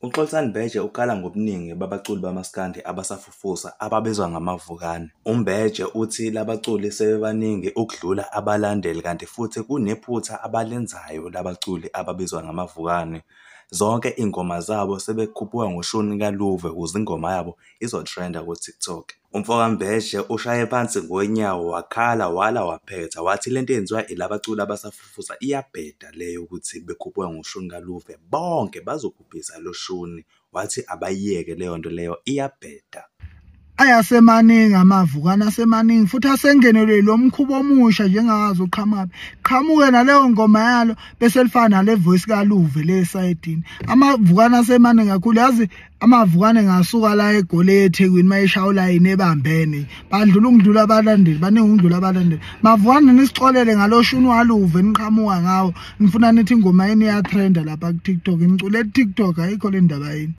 UXolisani Mbeje ukhala ngobuningi babaculi bamaskandi abasafufusa ababizwa ngamavukane. UMbeje uthi labaculi sebebaningi ukudlula abalandeli kanti futhi kunephutha abalenzayo labaculi ababizwa ngamavukane. Zonke iy'ngoma zabo sebekhuphuka ngoshuni kaLuve ukuze ingoma yabo izotrenda ku-TikTok. UmfokaMbeje ushaye phansi ngonyawo wakhala wala waphetha wathi lento eyenziwa ilabaculi abasafufusa iyabheda le yokuthi bekhuphuka ngoshuni kaLuve, bonke bazobhubhisa lo shuni. Wathi abayiyeke leyo nto leyo, iyabheda. Ayasemaningi amavukane, asemaningi futhi asengenelwe lo mkhuba omusha njengazi uqhamuka qhamuke naleyo ngoma yalo bese lifana nale voice kaLuve le sayidini. Amavukane asemaningi kakhulu, yazi amavukane ngasuka la eGoli eThekwini mayeshaya ulayini ebambene, badlula ukudlula abalandeli, baningi ukudlula abalandeli. Mavukane nisixolele ngaloshuni waLuve niqhamuka ngawo, nifuna nithi ingoma yeni iyatrenda lapha ku TikTok, nicule TikTok, ayikho le ndaba yini.